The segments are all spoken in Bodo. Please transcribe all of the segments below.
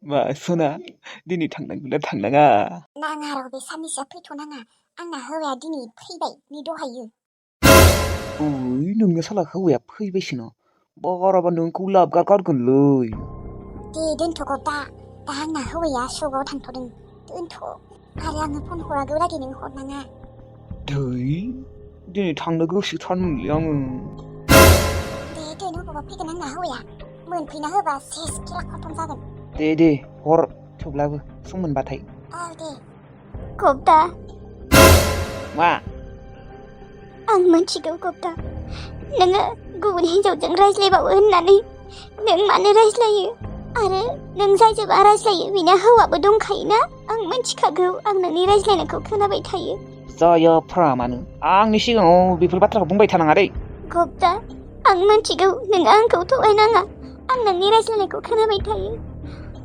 मा सना दिनै थांनांगौना थांनाङा? नाङा र' बे साननैसोआ फैथ'नाङा। आंना हौवाया दिनै फैबाय नै दहायो। ओइ नोंना साला हौवाया फैबायसो न'? बाराबा नोंखौ लाबगारगारगोनलै। दे दोनथ'गौ दा आंना हौवाया सकआव थांथ'दों। दोनथ' आरो आङो फन हरागौ लागै नों हरनाङा। धै दिनै थांनो गोसोथारमोनलै आङो। दे दोन अबावबा फैगोन आंना हौवाया। मोनफैना होबा सेस खेला खतम जागोन। दे हर थेवब्लाबो सम मोनबाथाय। औ दे। गप्ता मा? आं मिथिगौ गप्ता नोङो गुबुन हिन्जावजों रायज्लायबावो होननानै। नों मानो रायज्लायो? आरो नों जायजों रायज्लायो बेना हौवाबो दंखायोना? आं मिथिखागौ, आं नोंनि रायज्लायनायखौ खोनाबाय थायो। जायाफ्रा मानो आंनि सिगाङाव बेफोर बाथ्राखौ बुंबाय थानाङा दै। गप्ता आं मिथिगौ नों आंखौ थगायनाङा। आं नोंनि रायज्लायनायखौ खोनाबाय थायो।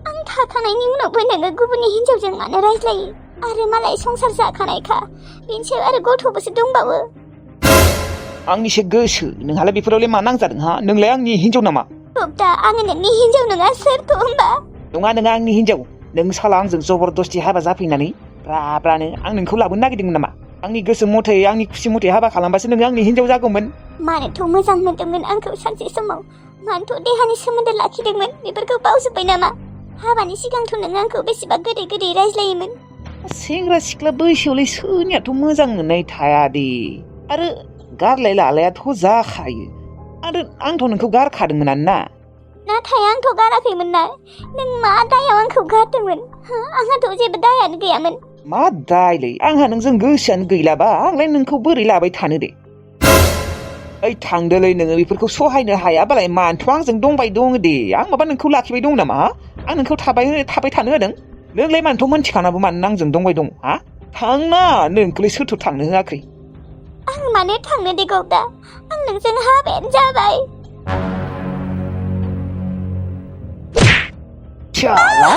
आं थाखानायनि उनावबो नोङो गुबुननि हिन्जावजों मानो रायज्लायो? आरो मालाय संसार जाखानायखा, बेनि सायाव आरो गथ'बोसो दंबावो। आंनिसो गोसो, नोंहालाय बेफोरावलाय मा नांजादों हा? नोंलाय आंनि हिन्जाव नामा? गप्ता आङो नोंनि हिन्जाव नङा, सोरथ' होमबा? नङा आंनि हिन्जाव। नों साला आंजों जबरदस्ति हाबा जाफैनानै ब्रानो आं नोंखौ लाबोनो नागिरदोंमोन नामा? आंनि गोसो मथे आंनि खुसि मथे हाबा खालामबासो नोङो आंनि हिन्जाव जागौमोन। मानोथ' मोजां मोनदोंमोन आंखौ सानसे समाव? मानोथ' देहानि सोमोन्दो लाखिदोंमोन? बेफोरखौ बावजोब्बाय नामा? हाबानि सिगांथ' नों आंखौ बेसेबा गोदै रायज्लायोमोन। सेंग्रा सिख्ला बैसोआवलाय सोरनियाथ' मोजां मोननाय थाया दे। आरो गारलाय लालायाथ' जाखायो। आरो आंथ' नोंखौ गारखादोंमोनानो ना। नाथाय आंथ' गाराखैमोन ना। नों मा दायाव आंखौ गारदोंमोन? आंहाथ' जेबो दायानो गैयामोन। मा दायलै? आंहा नोंजों गोसोआनो गैलाबा आंलाय नोंखौ बोरै लाबाय थानो दे। ओइ थांदोलै नोङो, बेफोरखौ सहायनो हायाबालाय मानोथ' आंजों दंबाय दङ दे। आं माबा नोंखौ लाखिबाय दं नामा? आं नोंखौ थाबाय थानो होदों? नोंलाय मानोथ' मोनथिखानाबो मानो आंजों दंबाय दं हा? थांना, नोंखौलाय सोरथ' थांनो होआखै? आं मानो थांनो दे गौदा? आं नोंजों हाबायानो जाबाय। साला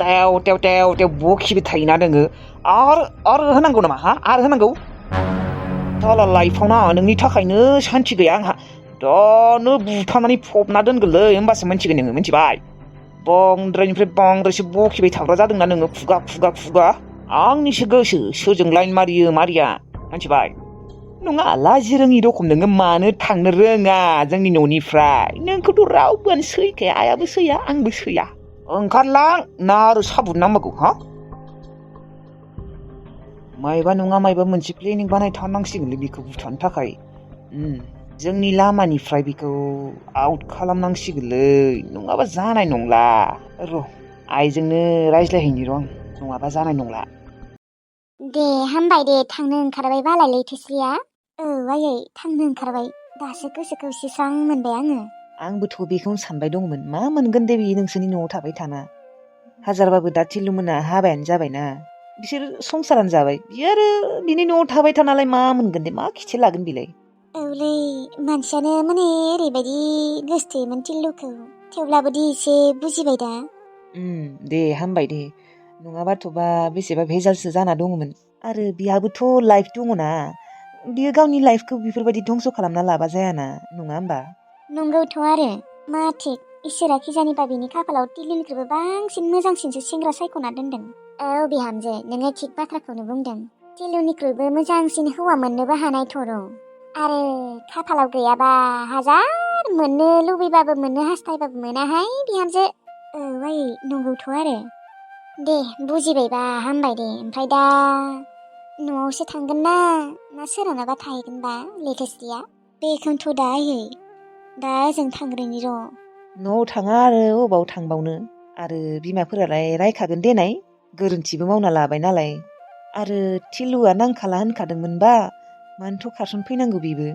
तेव बखिबाय थायोना नोङो। आरो होनांगौ नामा हा? आरो होनांगौ? साला लाइफआव ना नोंनि थाखायनो सान्थि गैया आंहा। दानो बुथारनानै फबना दोनगोनलै, होमबासो मिन्थिगोन नोङो, मिन्थिबाय? बांद्रायनिफ्राय बांद्रायसो बखिबाय थाग्रा जादोंना नोङो खुगा। आंनिसो गोसो सोरजों लाइन मारिया मिन्थिबाय? नङा लाजि रोङि रखम नोङो मानो थांनो रोङा जोंनि न'निफ्राय? नोंखौथ' रावबोआनो सैखाया, आइयाबो सैया आंबो सैया। ओंखारलां ना आरो साबुन नांबावगौ हा? मायबा नङा मायबा मोनसे प्लेनिं बानायथारनांसिगोनलै बेखौ बुथारनो थाखाय। जोंनि लामानिफ्राय बेखौ आउट खालामनांसिगोनलै, नङाबा जानाय नंला। र' आइजोंनो रायज्लायहैनि र' आं, नङाबा जानाय नंला। दे हामबाय दे, थांनो ओंखारबाय बालाय लैथोस्रिया। औ आयै थांनो ओंखारबाय। दासो गोसोखौ एसे स्रां मोनबाय आङो। आंबोथ' बेखौनो सानबाय दंमोन, मा मोनगोन दे बे नोंसोरनि न'आव थाबाय थाना। हाजारबाबो दा थिलुमोना हाबायानो जाबायना, बिसोर संसारानो जाबाय। बियो आरो बिनि न'आव थाबाय थानालाय मा मोनगोन दे, मा खिथि लागोन बेलाय? औलै मानसियानो माने ओरैबायदि गोसथोयोमोन टिल्लुखौ, थेवब्लाबो दि एसे बुजिबाय दा। दे हामबाय दे, नङाबाथ'बा बेसेबा भेजालसो जाना दङमोन। आरो बिहाबोथ' लाइफ दङना, बियो गावनि लाइफखौ बेफोरबायदि धंस' खालामना लाबा जायाना, नङा होमबा? नंगौथ' आरो मा थिक, इसोरा खिजानिबा बिनि खाफालाव टिल्लुनिख्रुइबो बांसिन मोजांसिनसो सेंग्रा सायख'ना दोनदों। औ बिहामजो, नोङो थिक बाथ्राखौनो बुंदों। टिल्लुनिख्रुइबो मोजांसिन हौवा मोननोबो हानाय थर'। आरो खाफालाव गैयाबा हाजार मोननो लुबैबाबो मोननो हास्थायबाबो मोनाहाय बिहामजो। औ आयै नंगौथ' आरो। दे बुजिबायबा हामबाय दे। ओमफ्राय दा न'आवसो थांगोन ना सोरहानाबा थाहैगोनबा लैथोस्रिया? बेखौनोथ' दा आयै, दा ओजों थांग्रोनि र'। न'आव थाङा आरो अबाव थांबावनो? आरो बिमाफोरालाय रायखागोन देनाय, गोरोन्थिबो मावना लाबाय नालाय। आरो थिलुआ नांखाला होनखादोंमोनबा मानोथ' खारसन फैनांगौ बेबो?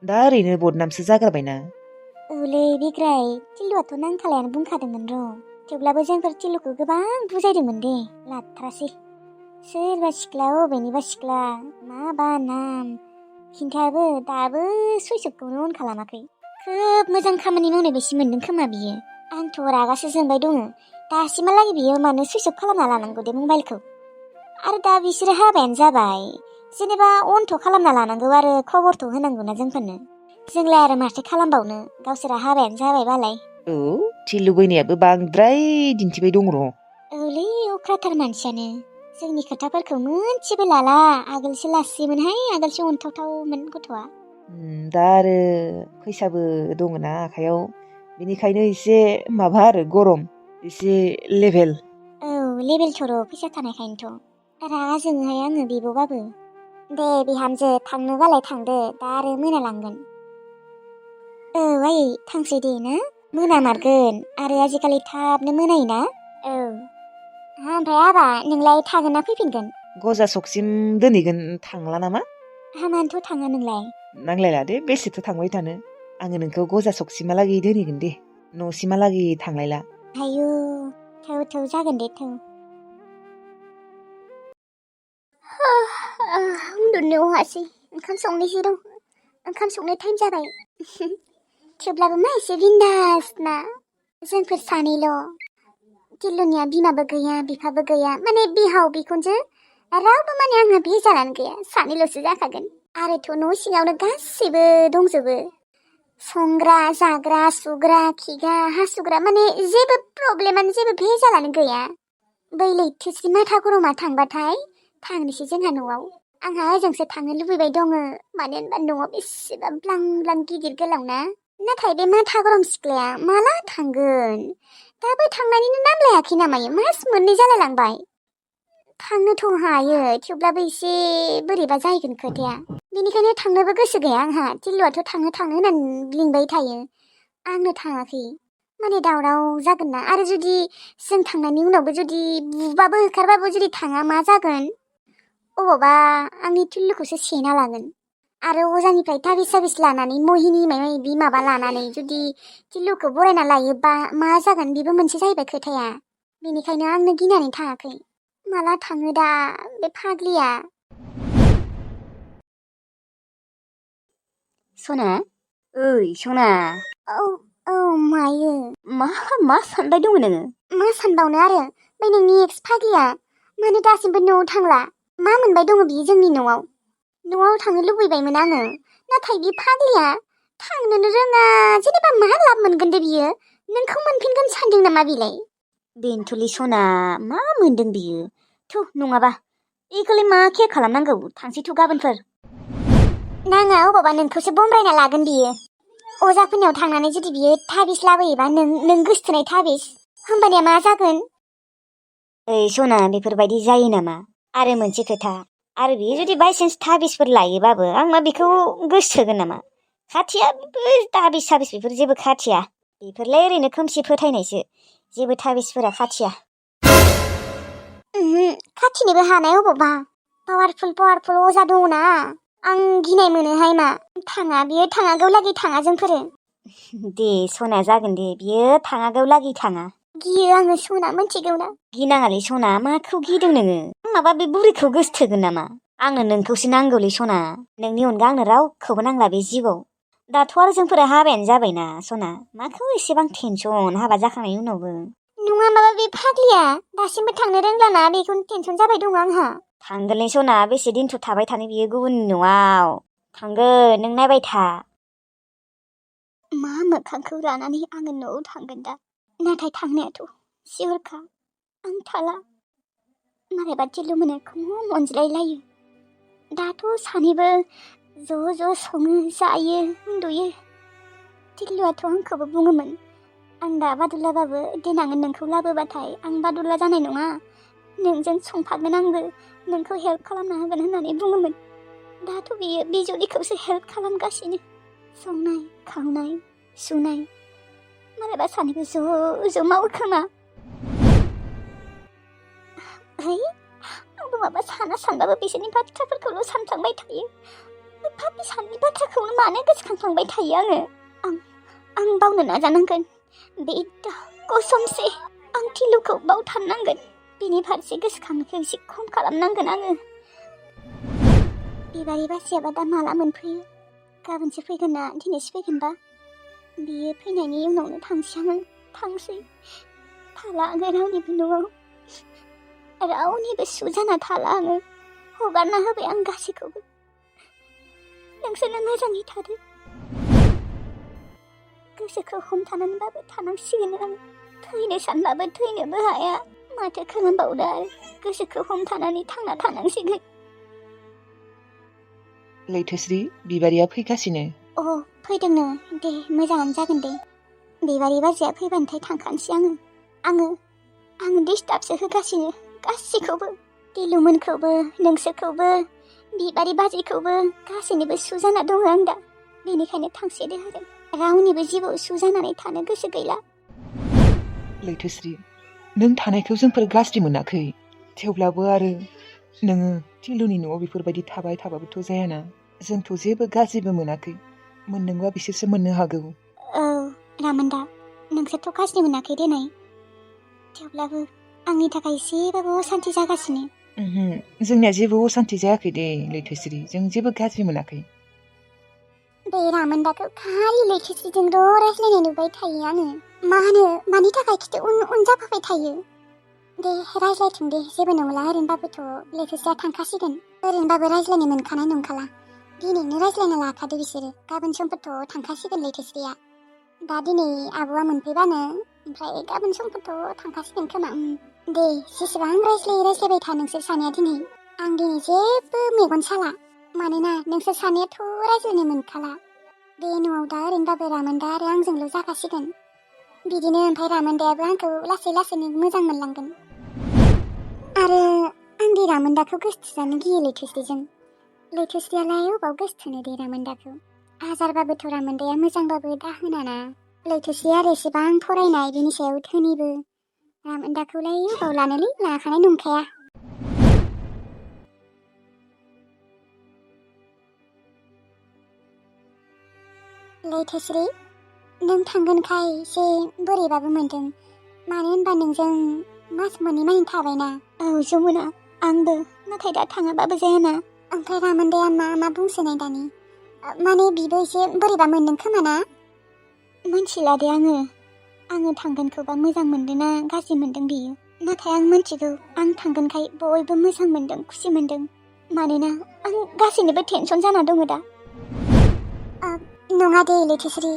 दा ओरैनो बदनामसो जाग्राबायना। औलै बिग्राय, टिल्लुआथ' नांखालायानो बुंखादोंमोन र'। थेवब्लाबो जोंफोर टिल्लुखौ गोबां बुजायदोंमोन दे, लाथ्रासै। सोरबा सिख्ला अबेनिबा सिख्ला, माबा नाम खिन्थायाबो दाबो सुइसअफखौनो अन खालामाखै। खोब मोजां खामानि मावनाय बायदि मोनदों खोमा बियो। आंथ' रागासो जोंबाय दङ, दासिमहालागै बियो मानो सुइसअफ खालामना लानांगौ दे मबाइलखौ? आरो दा बिसोरो हाबायानो जाबाय, जेनेबा अनथ' खालामना लानांगौ आरो खबरथ' होनांगौना जोंफोरनो। जोंलाय आरो माथो खालामबावनो गावसोरा हाबायानो जाबायबालाय। औ थिल लुबैनायाबो बांद्राय दिन्थिबाय दं र'। औलै अख्राथार मानसियानो जोंनि खोथाफोरखौ मोनसेबो लाला आगोलसो लासैमोनहाय आगोलसो अनथावथावमोन गथ'आ। दा आरो फैसाबो दङना आखायाव बेनिखायनो एसे माबा आरो गरम एसे लेभेल। औ लेभेलथ'र' फैसा थानायखायनोथ' रागा जोङोहाय आङो बिब'बाबो। दे बिहामजो थांनोबालाय थांदो दा आरो मोनालांगोन। औ आयै थांसै दे ना मोनामारगोन आरो आजिखालि थाबनो मोनायोना। औ ओमफ्राय आबा नोंलाय थागोन ना फैफिनगोन? गजा सकसिम दोनहैगोन थांला नामा? हामानोथ' थाङा नोंलाय? नांलायला दे बेसेथो थांबाय थानो आङो नोंखौ गजा सकसिमहालागै दोनहैगोन दे न'सिमहालागै थांलायला। आयु थौ जागोन दे थौ। उन्दुनो हासै ओंखाम संनोसै र'। ओंखाम संनाय टाइम जाबाय। थेवब्लाबो मा एसे बिन्दास ना जोंफोर सानैल'। टिल्लुनिया बिमाबो गैया बिफाबो गैया माने बिहाव बिखुनजो रावबो माने आंहा भेजालानो गैया सानैल'सो जाखागोन। आरोथ' न' सिङावनो गासैबो दंजोबो संग्रा जाग्रा सुग्रा खिग्रा हासुग्रा माने जेबो प्रब्लेमानो जेबो भेजालानो गैया। बै लैथोसिम माथा गरमा थांबाथाय थांनोसै जोंहा न'आव। आंहा ओजोंसो थांनो लुबैबाय दङ मानो होनबा न'आव बेसेबा ब्लां ब्लां गिदिर गोलाव ना। नाथाय बे माथा गरम सिख्लाया माला थांगोन दाबो थांनायनिनो नाम लायाखै नामायो मास मोननै जालायलांबाय। थांनोथ' हायो थेवब्लाबो एसे बोरैबा जाहैगोन खोथाया बेनिखायनो थांनोबो गोसो गैया आंहा। टिल्लुआथ' थांनो होननानै लिंबाय थायो आंनो थाङाखै माने दावराव जागोन ना आरो जुदि जों थांनायनि उनावबो जुदि बुबाबो होखारबाबो जुदि थाङा मा जागोन अबावबा आंनि टिल्लुखौसो सेना लागोन आरो अजानिफ्राय थाबिस साबिस लानानै महिनि माबा माबा लानानै जुदि टिल्लुखौ बरायना लायोबा मा जागोन बेबो मोनसे जाहैबाय खोथाया। बेनिखायनो आंनो गिनानै थाङाखै माला थाङो दा बे फाग्लिया। सना ओइ सना। औ मायो मा सानबाय दङ नोङो? मा सानबावनो आरो बै नोंनि एक्स फाग्लिया मानो दासिमबो न'आव थांला? मा मोनबाय दङ बियो जोंनि न'आव थांनो लुबैबायमोन आङो नाथाय बे फाग्लिया थांनोनो रोङा। जेनेबा मा लाब मोनगोन दे बियो नोंखौ मोनफिनगोन सानदों नामा बिलाय? बेनोथ'लै सना मा मोनदों बियो थु नङाबा बेखौलाय मा केयार खालामनांगौ थांसैथ' गाबोनफोर। नाङा अबावबा नोंखौसो बमब्रायना लागोन बियो। अजाफोरनियाव थांनानै जुदि बियो थाबिस लाबोयोबा नों गोसथोनाय थाबिस होमबानिया मा जागोन? ओइ सना बेफोरबायदि जायो नामा? आरो मोनसे खोथा आरो बियो जुदि बायसान्स थाबिसफोर लायोबाबो आं मा बेखौ गोसथोगोन नामा? खाथिया थाबिस साबिस बेफोर जेबो खाथिया बेफोरलाय ओरैनो खोमसि फोथायनायसो जेबो थाबिसफोरा खाथिया। खाथिनोबो हानाय अबावबा पावारफुल अजा दङना आं गिनाय मोनोहाय मा थाङा बियो थाङागौ लागै थाङा जोंफोरो। दे सना जागोन दे बियो थाङागौ लागै थाङा। गियो आङो सना मोनथिगौ ना? गिनाङालै सना माखौ गिदों नोङो? माबा बे बुरैखौ गोसथोगोन नामा? आंनो नोंखौसो नांगौलै सना नोंनि अनगा आंनो रावखौबो नांला बे जिउआव। दाथ' आरो जोंफोरा हाबायानो जाबायना सना माखौ एसेबां टेनसन हाबा जाखांनायनि उनावबो। नङा माबा बे फाग्लिया दासिमबो थांनो रोंलाना बेखौनो टेनसन जाबाय दङ आंहा। थांगोनलै सना बेसे दिनथ' थाबाय थानो बियो गुबुननि न'आव थांगोन नों नायबाय था। मा मोखांखौ लानानै आङो न'आव थांगोन दा? नाथाय थांनायाथ' सियरखा आं थाला। मालायबा टिल्लु मोना खम अनज्लायलायो। दाथ' सानैबो ज' सङो जायो उन्दुयो। टिल्लुआथ' आंखौबो बुङोमोन आं दा बादुलाबाबो देनां नोंखौ लाबोबाथाय आं बादुला जानाय नङा नोंजों संफागोन आंबो नोंखौ हेल्प खालामना होगोन होननानै बुङोमोन। दाथ' बियो बिजुलिखौसो हेल्प खालामगासिनो संनाय खावनाय सुनाय। मालायबा सानैबो ज' मावो खोमा। आंबो माबा सानबाबो बिसोरनि बाथ्राफोरखौल' सानफ्लांबाय थायो। बे साननि बाथ्राखौनो मानो गोसोखांफ्लांबाय थायो आङो। आं बावनो नाजानांगोन बे कसमसे आं टिल्लुखौ बावथारनांगोन। बिनि फारसे गोसोखांनायखौ एसे खम खालामनांगोन आङो। बिबारि बासियाबा दा माला मोनफैयो? गाबोनसो फैगोन ना दिनैसो फैगोनबा? बियो फैनायनि उनावनो थांसै थाला आङो रावनिबो न'आव रावनिबो सुजाना थाला आङो। हगारना होबाय आं गासैखौबो। नोंसोरनो मोजाङै थादो। गोसोखौ हमथानानैबाबो थानांसिगोन आं थैनो सानबाबो थैनोबो हाया माथो खालामबावनो आरो गोसोखौ हमथानानै थांना थानांसिगोन लैथोस्रि बिबारिया फैगासिनो फैदोंनो दे मोजाङानो जागोन दे बिबारि बाजैया फैबानोथाय थांखानोसै आङो डिस्टार्बसो होगासिनो गासैखौबो दिलुमोनखौबो नोंसोरखौबो बिबारि बाजैखौबो गासैनिबो सु जाना दङ आं दा बेनिखायनो थांसेदो आरो रावनिबो जिउआव सु जानानै थानो गोसो गैला लैथोस्रि नों थानायखौ जोंफोर गाज्रि मोनाखै थेवब्लाबो आरो नोङो थिलुनि न'आव बेफोरबायदि थाबाय थाबाबोथ' जायाना जोंथ' जेबो गाज्रिबो मोनाखै मोनदोंबा बिसोरसो मोननो हागौ औ रामोनदा नोंसोरथ' गाज्रि मोनाखै देनाय थेवब्लाबो आंनि थाखाय एसेबाबो असान्थि जागासिनो जोंनिया जेबो असान्थि जायाखै दे लैथोस्रि जों जेबो गाज्रि मोनाखै बे रामोनदाखौ खालि लैथोस्रिजोंल' रायज्लायनाय नुबाय थायो आङो मानि थाखाय खिथु उन जाफाबाय थायो दे रायज्लायथों दे जेबो नंला ओरैनोबाबोथ' लैथोस्रिया थांखासिगोन ओरैनोबाबो रायज्लायनो मोनखानाय नंखाला दिनैनो रायज्लायना लाखादो बिसोरो गाबोन समफोरथ' थांखासिगोन लैथोस्रिया दा दिनै आब'आ मोनफैबानो ओमफ्राय गाबोन समफोरथ' थांखासिगोन खोमा दे जेसेबां रायज्लायबाय था नोंसोर सानैया दिनै आं दिनै जेबो मेगन साला मानोना नोंसोर सानैयाथ' रायज्लायनो मोनखाला बे न'आव दा ओरैनोबाबो रामोनदा आरो आंजोंल' जाखासिगोन बिदिनो ओमफ्राय रामोनदायाबो आंखौ लासै लासैनो मोजां मोनलांगोन आरो आं दे रामोनदाखौ गोसोथोजानो गियो लैथोस्रियालाय अबाव गोसोथोनो दे रामोनदाखौ हाजारबाबोथ' रामोनदाया मोजांबाबो दाहोनाना लैथोस्रिया आरो एसेबां फरायनाय बिनि सायाव धोनिबो रामोनदाखौलाय अबाव लानोलै लाखानाय नंखाया लैथोस्रि नों थांगोनखाय एसे बोरैबाबो मोनदों मानो होनबा नोंजों मास मोननै मानि थाबायना जमुना आंबो नाथाय दा थाङाबाबो जायाना ओमफ्राय रामोनदाया मा बुंसोनाय दानि माने बिबो एसे बोरैबा मोनदों खोमा ना मोनथिला दे आङो थांगोनखौबा मोजां मोनदों ना गाज्रि मोनदों बियो नाथाय आं मोनथिगौ आं थांगोनखाय बयबो मोजां मोनदों खुसि मोनदों मानोना आं गासैनिबो टेनसन जाना दङ दा नङा दे लैथोस्रि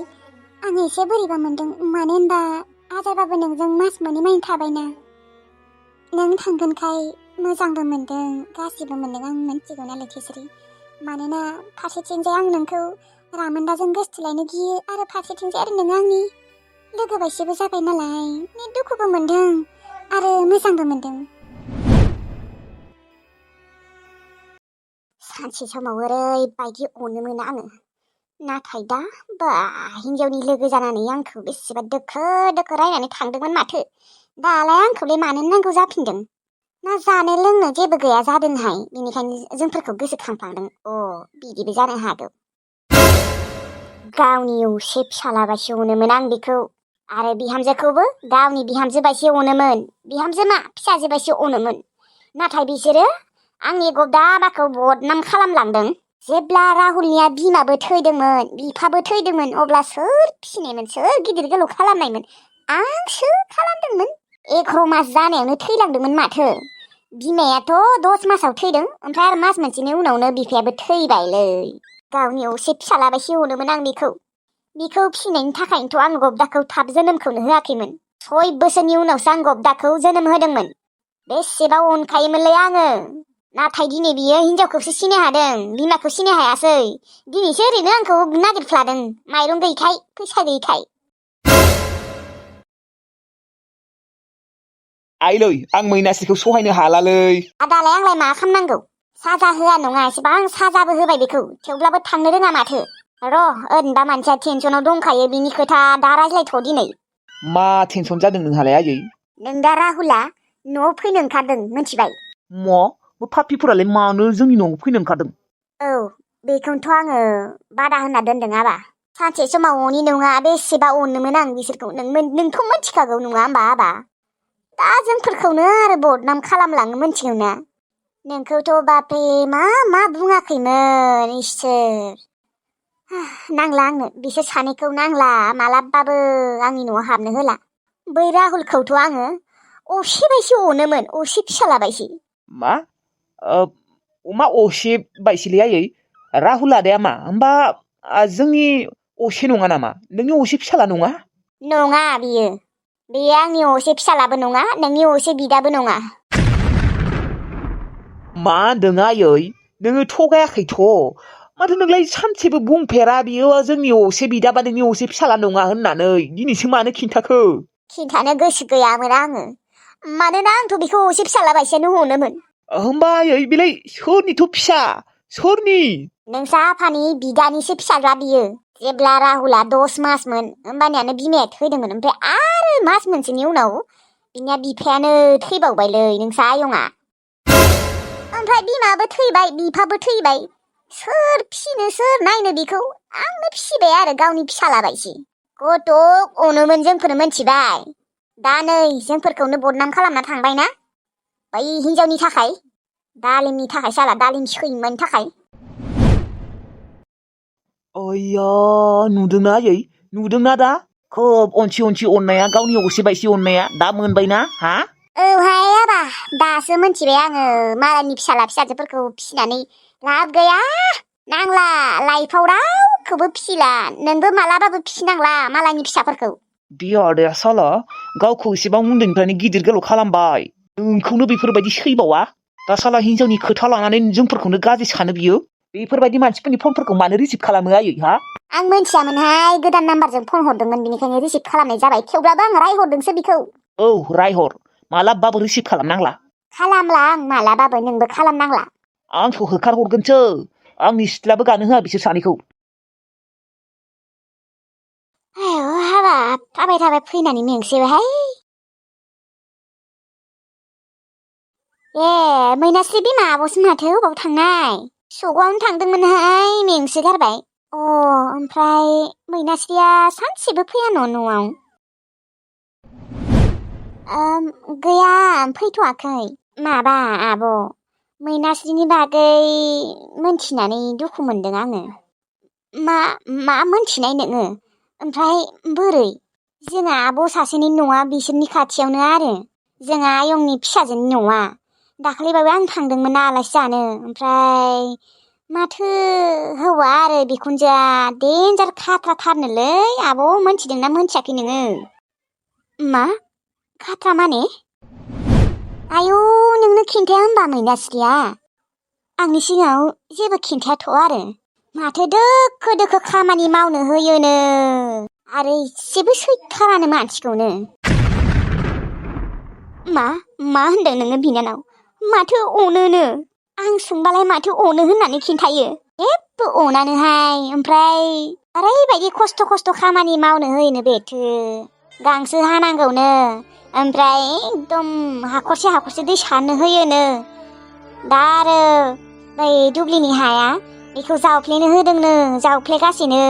आं एसे बोरैबा मोनदों मानो होनबा हाजारबाबो नोंजों मास मोननै मानि थाबायना नों थांगोनखाय मोजांबो मोनदों गाज्रिबो मोनदों आं मोनथिगौ ना लैथोस्रि मानोना फारसेथिंजाय आं नोंखौ रामोनदाजों गोसथोलायनो गियो आरो फारसेथिंजाय आरो नोङो आंनि लोगो बायदिबो जाबाय नालाय दुखुबो मोनदों आरो मोजांबो मोनदों सानसे समाव ओरैबायदि अनो मोना आङो नाथाय दा हिन्जावनि लोगो जानानै आंखौ बेसेबा दोखो रायनानै थांदोंमोन माथो दालाय आंखौलाय मानो नांगौ जाफिनदों ना जानो लोंनो जेबो गैया जादोंहाय बेनिखायनो जोंफोरखौ गोसोखांफ्लांदों बिदिबो जानो हागौ गावनि असे फिसाला बायदि अनोमोन आं बेखौ आरो बिहामजोखौबो गावनि बिहामजो बायदि अनोमोन बिहामजो मा फिसाजो बायदि अनोमोन नाथाय बिसोरो आंनि गदाबाखौ बदनाम खालामलांदों जेब्ला राहुलनिया बिमाबो थैदोंमोन बिफाबो थैदोंमोन अब्ला सोर फिसिनायमोन सोर गिदिर गोलाव खालामनायमोन आंसो खालामदोंमोन 11 मास जानायावनो थैलांदोंमोन माथो बिमायाथ' 10 मासाव थैदों ओमफ्राय आरो मास मोनसेनि उनावनो बिफायाबो थैबायलै गावनि असे फिसाला बायदि अनोमोन आं बेखौ फिसिनायनि थाखायनोथ' आं गबदाखौ थाब जोनोमखौनो होआखैमोन 6 बोसोरनि उनावसो आं गबदाखौ जोनोम होदोंमोन बेसेबा अनखायोमोनलै आङो नाथाय दिनै बियो हिनजावखौसो सिनाय हादों बिमाखौ सिनाय हायासै दिनैसो ओरैनो आंखौ नागिरफ्लादों माइरं गैयिखाय फैसा गैयिखाय आइलै आं मैनास्रिखौ सहायनो हालालै दालाय आंलाय मा खालामनांगौ साजा होआ नङा एसेबां साजाबो होबाय बेखौ थेवब्लाबो थांनो रोङा माथो ओरैनोबा मानसिया टेनसनाव दंखायो बिनि खोथा दा रायज्लायथ' दिनै मा टेनसन जादों नोंहालाय आयै नों दा राहुला न'आव फैनो ओंखारदों मिथिबाय बे पापिफोरालाय मानो जोंनि न'आव फैनो ओंखारदों बेखौनोथ' आङो बादा होनना दोनदों आबा सानसे समाव अनि नङा बेसेबा अनोमोन आं बिसोरखौ नोंथ' मिथिखागौ नङा होमबा आबा दा जोंफोरखौनो आरो बदनाम खालामलाङो मिथिगौ ना नोंखौथ' बापरे मा बुङाखैमोन इसोर नांला आंनो बिसोर सानैखौ नांला मालाबाबो आंनि न'आव हाबनो होला बै राहुलखौथ' आङो असे बायदि अनोमोन असे फिसाला बायदि मा असे बायसिलै आयै राहुल आदाया मा होमबा जोंनि असे नङा नामा नोंनि असे फिसाला नङा नङा बेयो आंनि असे फिसालाबो नङा नोंनि असे बिदाबो नङा मा होनदों आयै नोङो थगायाखैथ' माथो नोंलाय सानसेबो बुंफेरा बियो जोंनि असे बिदा बा नोंनि असे फिसाला नङा होननानै दिनैसो मानो खिन्थाखो खिन्थानो गोसो गैयामोन आङो मानोना आंथ' बेखौ असे फिसाला बायसियानो हमोमोन होमबा आयै बेलाय सोरनिथ' फिसा सोरनि नोंसा आफानि बिदानिसो फिसाज्ला बियो जेब्ला राहुला 10 मासमोन होमबानियानो बिमाया थैदोंमोन ओमफ्राय आरो मास मोनसेनि उनाव बिनिया बिफायानो थैबावबायलै नोंसा आयंआ ओमफ्राय बिमाबो थैबाय बिफाबो थैबाय सोर फिसिनो सोर नायनो बेखौ आंनो फिसिबाय आरो गावनि फिसाला बायसि गथ' अनोमोन जोंफोर मोनथिबाय दा नै जोंफोरखौनो बदनाम खालामना थांबायना बै हिनजावनि थाखाय दालिमनि थाखाय साला दालिम सैमानि थाखाय अय्या नुदोंना आयै नुदोंना दा खोब अनसि अननाया गावनि असे बायसि अननाया दा मोनबायना हा औहाय आबा दासो मोनथिबाय आङो मालायनि फिसाला फिसाजोफोरखौ फिसिनानै लाब गैया नांला लाइफआव रावखौबो फिसिला नोंबो मालाबाबो फिसिनांला मालायनि फिसाफोरखौ देया साला गावखौ एसेबां उन्दैनिफ्रायनो गिदिर गोलाव खालामबाय नोंखौनो बेफोरबायदि सैबावा दा साला हिनजावनि खोथा लानानै जोंफोरखौनो गाज्रि सानो बियो बेफोरबायदि मानसिफोरनि फनफोरखौ मानो रिसिभ खालामो आयै हा आं मोनथियामोनहाय गोदान नाम्बारजों फन हरदोंमोन बिनिखायनो रिसिभ खालामनाय जाबाय थेवब्लाबो आं रायहरदोंसो बिखौ औ रायहर मालाबाबो रिसिभ खालामनांला खालामला आं मालाबाबो नोंबो खालामनांला आंखौ होखारहरगोनसो आंनि सिथ्लाबो गानो होआ बिसोर सानैखौ हाबाब थाबाय फैनानै मेंसेबायहाय ए मैनास्रि बिमा आब'सो माथो अबाव थांनाय सगावनो थांदोंमोनहाय मेंसो गारबाय ओमफ्राय मैनास्रिया सानसेबो फैया न'आव गैया फैथ'वाखै माबा आब' मैनास्रिनि बागै मोनथिनानै दुखु मोनदों आङो मा मोनथिनाय नोङो ओमफ्राय बोरै जोंहा आब' सासेनि न'आ बिसोरनि खाथियावनो आरो जोंहा आयंनि फिसाजोनि न'आ दाखालिबाबो आं थांदोंमोन ना आलासि जानो ओमफ्राय माथो हौवा आरो बिखुनजोआ देन्जार खाथ्राथारनोलै आब' मोनथिदोंना मोनथियाखै नोङो मा खाथ्रा माने आयौ नोंनो खिन्थाया होनबा मैनास्रिया आंनि सिगाङाव जेबो खिन्थायाथ' आरो माथो दोखो खामानि मावनो होयोनो आरो एसेबो सैथारानो मानसिखौनो मा होनदों नोङो बिनानाव माथो अनोनो आं सोंबालाय माथो अनो होननानै खिन्थायो जेबो अनानोहाय ओमफ्राय ओरैबायदि खस्थ' खामानि मावनो होयोनो बेथो गांसो हानांगौनो ओमफ्राय एकदम हाखरसे दै सारनो होयोनो दा आरो बै दुब्लिनि हाया बेखौ जावफ्लेनो होदोंनो जावफ्लेगासिनो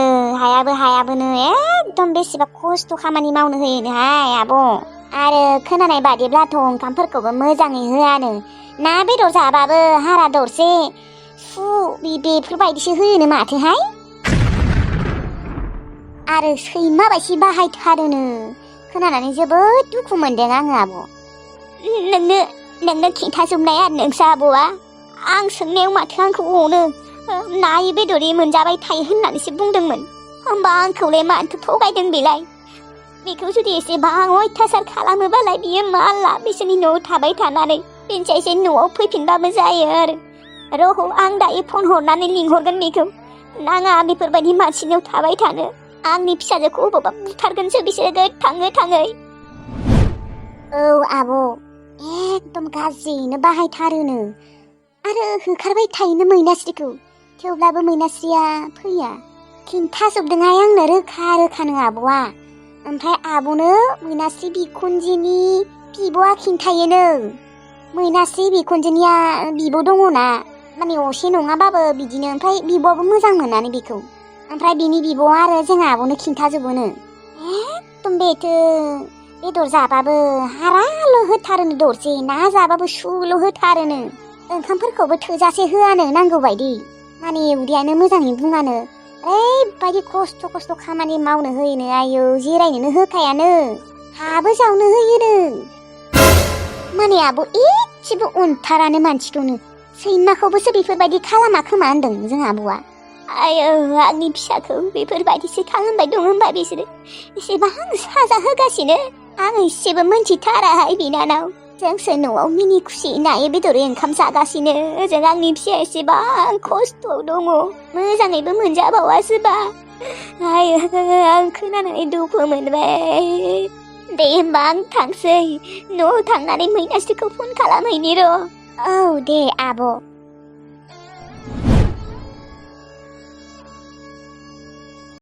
हायाबोनो एकदम बेसेबा खस्थ' खामानि मावनो होयोनोहाय आब' आरो खोनानाय बादिब्लाथ' ओंखामफोरखौबो मोजाङै होआनो ना बेदर जाबाबो हारा दरसे सु बेफोरबायदिसो होयोनो माथोहाय आरो सैमा बायदि बाहायथारोनो खोनानानै जोबोद दुखु मोनदों आङो आब' नोंनो खिन्थाजोबनाय आरो नोंसा आब'आ आं सोंनायाव माथो आंखौ अनो नायै बेदरै मोनजाबाय थायो होननानैसो बुंदोंमोन होमबा आंखौलाय मानोथो थगायदों बेलाय बेखौ जुदि एसेबां अयथासार खालामोबालाय बियो माला बिसोरनि न'आव थाबाय थानानै बेनिसायसो न'आव फैफिनबाबो जायो आरो रह' आं दायो फन हरनानै लिंहरगोन बेखौ नाङा बेफोरबायदि मानसिनियाव थाबाय थानो आंनि फिसाजोखौ अबावबा बुथारगोनसो बिसोरो गोथाङै औ आब' एकदम गाज्रियैनो बाहायथारोनो आरो होखारबाय थायोनो मैनास्रिखौ थेवब्लाबो मैनास्रिया फैया खिन्थाजोबदोंहाय आंनो रोखानो आब'आ ओमफ्राय आब'नो मैनास्रि बिखुनजोनि बिब'आ खिन्थायोनो मैनास्रि बिखुनजोनिया बिब' दङना माने असे नङाबाबो बिदिनो ओमफ्राय बिब'आबो मोजां मोनानो बेखौ ओमफ्राय बिनि बिब'आ आरो जोंहा आब'नो खिन्थाजोबोनो एकदम बेथो बेदर जाबाबो हाराल' होथारोनो दरसे ना जाबाबो सुल' होथारोनो ओंखामफोरखौबो थोजासे होआनो नांगौ बायदि माने उदैयानो मोजाङै बुङानो ओरैबायदि खस्थ' खामानि मावनो होयोनो आयौ जिरायनोनो होखायानो हाबो जावनो होयोनो माने आब' एसेबो अनथारानो मानसिखौनो सैमाखौबोसो बेफोरबायदि खालामा खोमा होनदों जों आब'आ आयो आंनि फिसाखौ बेफोरबायदिसो खालामबाय दं होनबा बिसोरो एसेबां साजा होगासिनो आं एसेबो मोनथिथाराहाय बिनानाव जोंसो न'आव मिनि खुसि नायै बेदरै ओंखाम जागासिनो ओजों आंनि फिसाया एसेबां खस्थ'आव दङ मोजाङैबो मोनजाबावासोबा आयो आं खोनानानै दुखु मोनबाय दे होमबा आं थांसै न'आव थांनानै मैनास्रिखौ फन खालामहैनि र' औ दे आब'